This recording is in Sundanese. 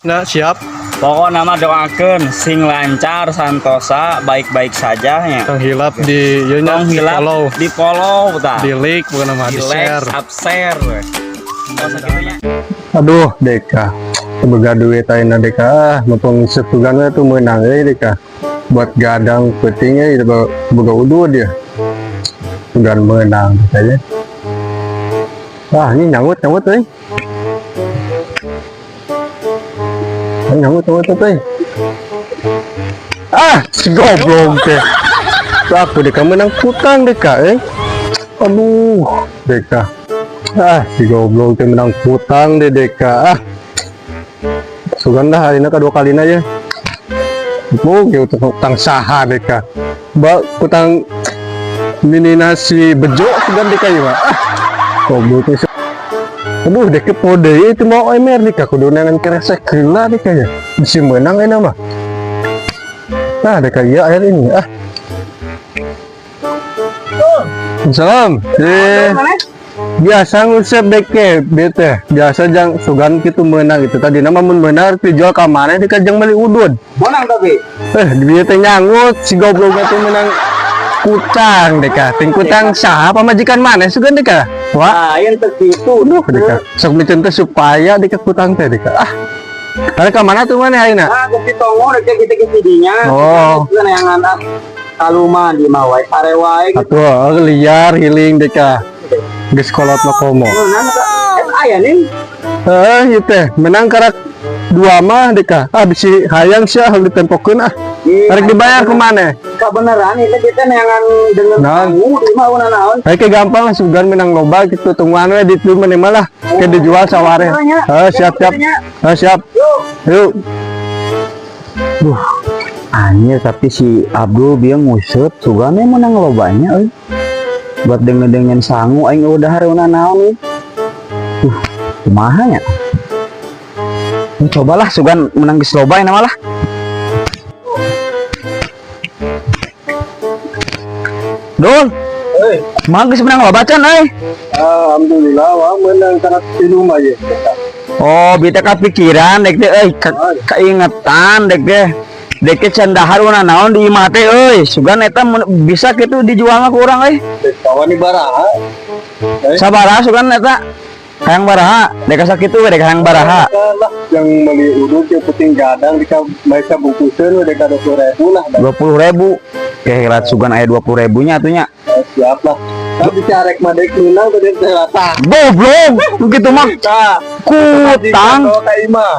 Nah, siap. Pokoknya mah doakeun sing lancar, santosa, baik-baik saja nya. Tong hilap di ieu nya. Tong hilap di follow, di follow tah. Di like bukan nama di di like, share. Subshare we. Oh, sakitu nya. Aduh, Deka. Boga duit ayeuna, Deka. Ah, mumpung sugan we tuh meunang euy, Deka. Buat gadang peuting euy, boga udud ya. Sugan meunang aja. Ah, ini nyangut nyangut euy. Ah, nyangut nyangut euy. Ah, si goblok teh. Aku, Deka, menang kutang, Deka eh. Aduh, Deka. Ah, si goblok teh menang kutang deh, Deka. Ah. Sugan dah hari ini kedua kali aja. Oh, gitu utang saha, Deka? Ba, kutang minina si Bejo sugan, Deka, ya, Pak. Ah. Goblok teh. Aduh, Deka pode itu mau emer, Deka, kudu neangan keresek heula, Deka, ya. Bisa menang ini mah. Nah, Deka, iya air ini. Ah. Salam. Eh, biasa ngusep deke bete biasa jang sugan gitu menang gitu tadi nama mun menang dijual ka mana, Deka, jang beli udud. Menang tapi. Eh, dia teh nyangut si goblok teh menang kutang, Deka, ting kutang saha, pamajikan mana sugan, Deka? Wah. Nah, yang teu kitu. Aduh, Deka, sok micen teh supaya Deka kutang teh, Deka. Ah, karena ka mana tuh mana ayeuna? Nah, ke tongo rek kita ke dinya. Oh. Itu neangan ah. Kaluman di mah wae sare wae gitu. Atuh, oh, liar healing, Deka, geus kolot mah komo. Nah, eta aya nih. Eh, ieu teh menang karak dua mah, Deka. Ah, bisi hayang sia ditempokeun ah. Arek dibayar ke mana? Kebenaran ini kita neangan dengan Naon? sangu di mah una naon. Kayak kayak gampang lah, sugan menang loba gitu, tungguan we di itu mana malah kayak dijual saware. Eh, siap siap. Eh, siap. Yuk. Duh, anjir, tapi si Abdul bieu nguseup sugane menang lobanya euy. Buat denger-dengen sangu aing udah hareuna naon euy. Kumaha nya? Ini cobalah sugan menang geus loba ini malah. Dul. Mah geus menang loba can euy? Alhamdulillah, wah, menang sangat tilu mah ye. Oh, bita kepikiran dek teh euy, keingetan dek teh. Dek teh can dahar una naon di imah teh euy. Sugan eta bisa kitu dijualna ku urang euy. Kawan baraha. Sabaraha sugan eta? Hayang baraha? Dek sakitu we dek hayang baraha? Lah, yang beli udud yang penting gadang dika mereka bungkusin udah 20.000 lah. 20.000. Oke, helat sugan aya 20.000 nya atuh nya. Eh, siap lah. Tapi carek mah dek menang tadi teh rata. Goblok, begitu mah kutang. Ka imah.